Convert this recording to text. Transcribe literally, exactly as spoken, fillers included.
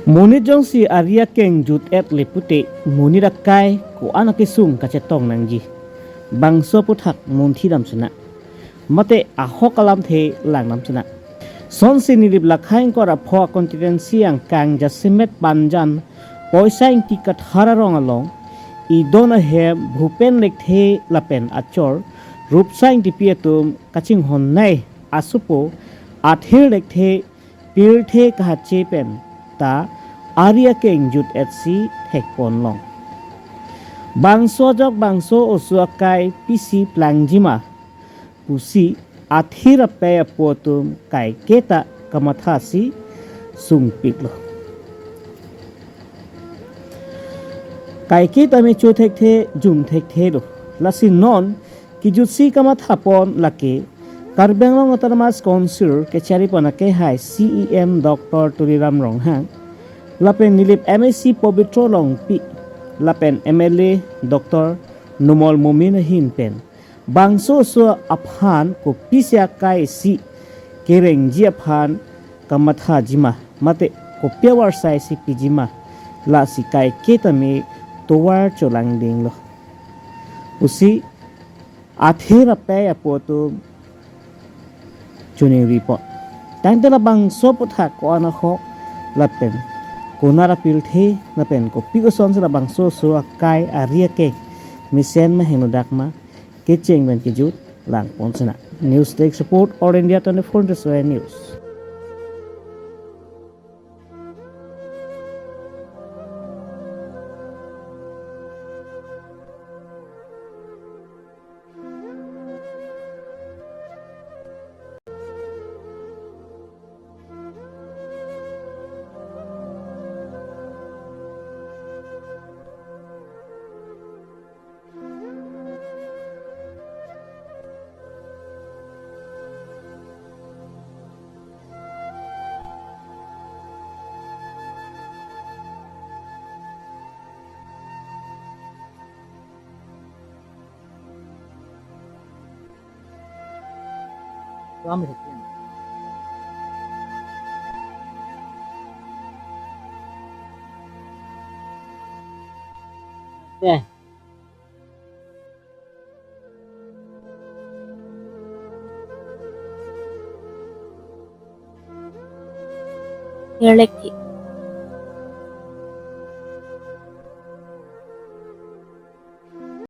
Monit jongsi ari akeng jut-et le pute, monit akai ko-an akesung kachetong nangji? Bangso aphuthak munthi dam sena. Mate ahok alamthe lang dam sena. Sonsi Nilip Lakha ingkoi ra pho constituency angkang Jasemet Panjan Poisa Ingti Kathar arong along, idon ahem Bhupen Lekthe lapen achor Rupsang Ingtipi atum kachinghon nei asopo Athir Lekthe pirthe kahache pen ta ari akeng jut-et si thekponlong. Bangso ajok bangso oso akai pisi plangjima pusi Athir apei apo atum kaiketa kamathasi sungpiklo. Kaiketa me cho thekthe, jum thekthelo. Lasi non kijutsi kamathapon lake Karbi Anglong Autonomous Council kecharipon akehai C E M Doctor Tuliram Ronghang lapen Nilip M A C Pobitro Longpi lapen M L A Doctor Numal Momin ahin pen bangso oso aphan kopisi akai isi kerengji aphan kamathajima mate kopi avarsai si pijima, lasi kaiketa me tovar cholangdinglo pusi Athir apei apo atum choningri pon. Tangte labangso aphuthak ko-an ahok lapen konat apirthe lapen kopi kosonsi labangso oso akai ari akeng mesen ma henodak ma kecheng pen kejut langpon sena. News Desk Report, All India twenty-four into seven News. Athir Lekthe,